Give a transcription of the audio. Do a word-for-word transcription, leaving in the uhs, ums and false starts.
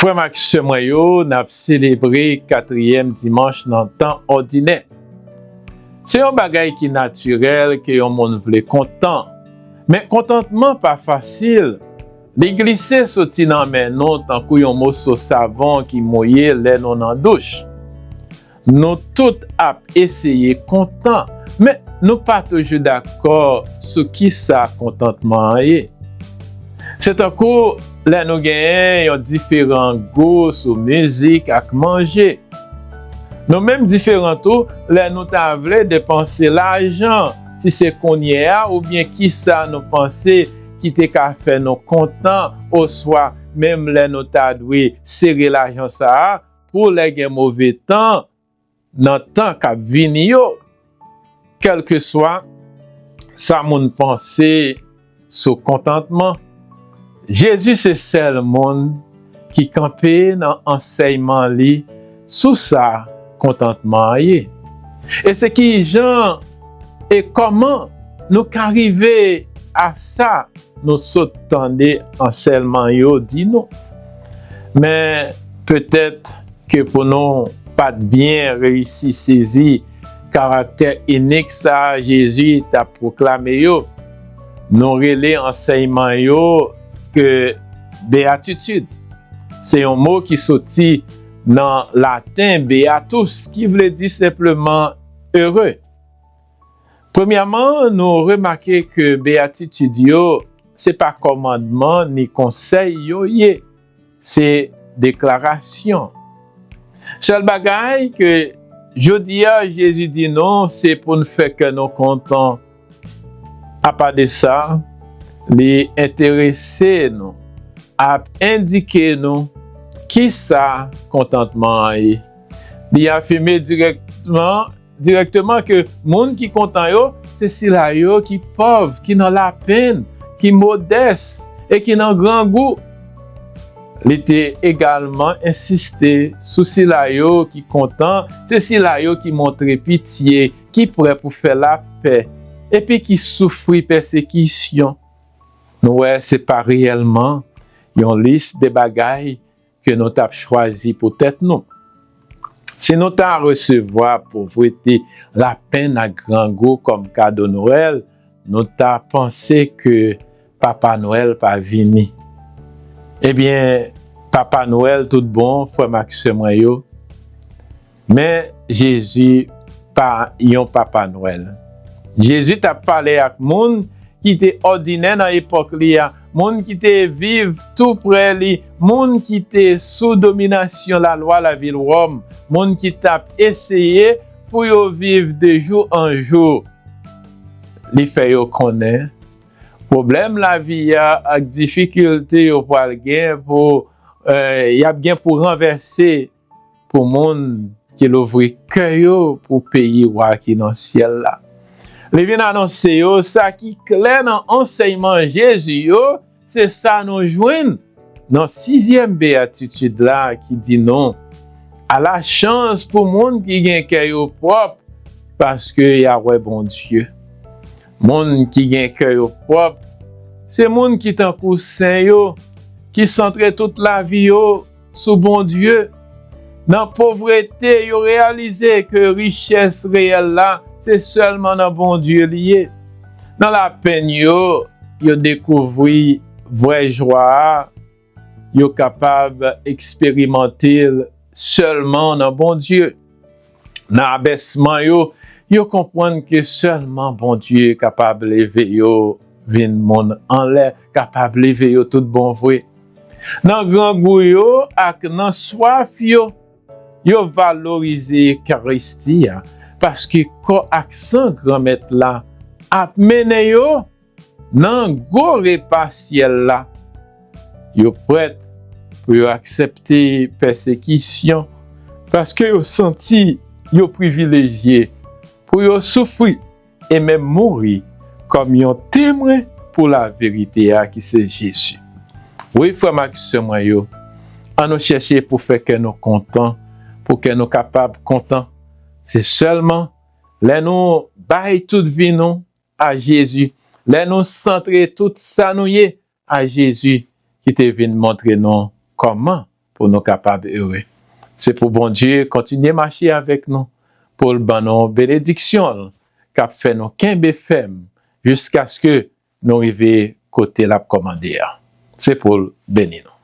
Frè m ak sè mwen yo, n ap selebre katriyèm dimanch nan tan òdinè. Se yon bagay ki natirèl ke yon moun vle kontan, men kontantman pa fasil. Li glise soti nan men nou tankou yon moso savon ki mouye lè nou nan douch. Nou tout ap eseye kontan, men nou pa toujou dakò sou ki sa kontantman an ye. Se tankou lè nou genyen yon diferan gou sou mizik ak manje. Nou menm diferan tou lè nou ta vle depanse lajan, si se kounye a oubyen kisa nou panse ki te ka fè nou kontan, oswa menm lè nou ta dwe sere lajan sa a pou lè gen move tan nan tan k ap vini yo. Kèlkeswa sa moun panse sou kontantman, Jezi se sèl moun ki kanpe nan ansèyman li sou sa kontantman an ye. E se ki jan e kòman nou ka rive a sa nou sot tande ansèyman yo di nou. Men petèt ke pou nou pa t byen reyisi sezi karaktè inik sa Jezi t ap pwoklame yo, nou rele ansèyman yo ke beyatitid. Se yon mo ki soti nan laten beatus, ki vle di senpleman ere. Premyèman, nou remake ke beyatitid yo se pa kòmandman ni konsèy yo ye, se deklarasyon. Sèl bagay ke jodi a Jezi di nou, se pou n fè kè nou kontan. Apa de sa, li enterese nou, ap endike nou ki sa kontantman an ye. Li afime dirèkteman, dirèkteman ke moun ki kontan yo, se sila yo ki pòv, ki nan lapenn, ki modès e ki nan grangou. Li te egalman ensiste sou sila yo ki kontan, se sila yo ki montre pitye, ki prè pou fè lapè, epi ki soufri pèsekisyon. Nou wè, se pa reyèlman yon lis de bagay ke nou t ap chwazi pou tèt nou. Si nou ta resevwa povrete, lapenn ak grangou kòm kado Nwèl, nou ta panse ke Papa Nwèl pa vini. Ebyen, Papa Nwèl tout bon, frè m ak sè mwen yo. Men Jezi pa yon Papa Nwèl. Jezi t ap pale ak moun ki te òdinè nan epòk li a, moun ki te viv tou prè li, moun ki te sou dominasyon lalwa lavil Wòm, moun ki t ap eseye pou yo viv de jou an jou. Li fè yo konnen pwoblèm lavi a ak difikilte yo pral gen pou, eh, y ap gen pou ranvèse pou moun ki louvri kè yo pou peyi Wa ki nan syèl la. Li vin anonse yo sa ki klè nan ansèyman Jezi yo, se sa nou jwenn nan sizyèm beyatitid la ki di nou, ala chans pou moun ki gen kè yo pwòp, paske y a wè Bondye. Moun ki gen kè yo pwòp, se moun ki tankou sen yo, ki santre tout lavi yo sou Bondye. Nan povrete, yo reyalize ke richès reyèl la, se sèlman nan Bondye li ye. Nan lapenn yo, yo dekouvri vrè jwa a, yo kapab eksperimante l sèlman nan Bondye. Nan abèsman yo, yo konprann ke sèlman Bondye kapab leve yo vin moun anlè, kapab leve yo tout bon vre. Nan grangou yo ak nan swaf yo, yo valorize Ekaristi a, paske kò ak san Granmèt la ap mennen yo nan gwo repa syèl la. Yo prèt pou yo aksepte pèsekisyon, paske yo santi yo privilejye pou yo soufri e menm mouri kòm yon temwen pou laverite a ki se Jezi. Wi, frè m ak sè mwen yo, ann nou chèche pou fè kè nou kontan, pou kè nou kapab kontan. Se sèlman lè nou bay tout vi nou a Jezi, lè nou santre tout sa nou ye a Jezi ki te vin montre nou kòman pou nou kapab ere. Se pou Bondye kontinye mache avèk nou, pou l ban nou benediksyon l, k ap fè nou kenbe fèm jiskaske nou rive kote l ap kòmande a. Se pou l beni nou.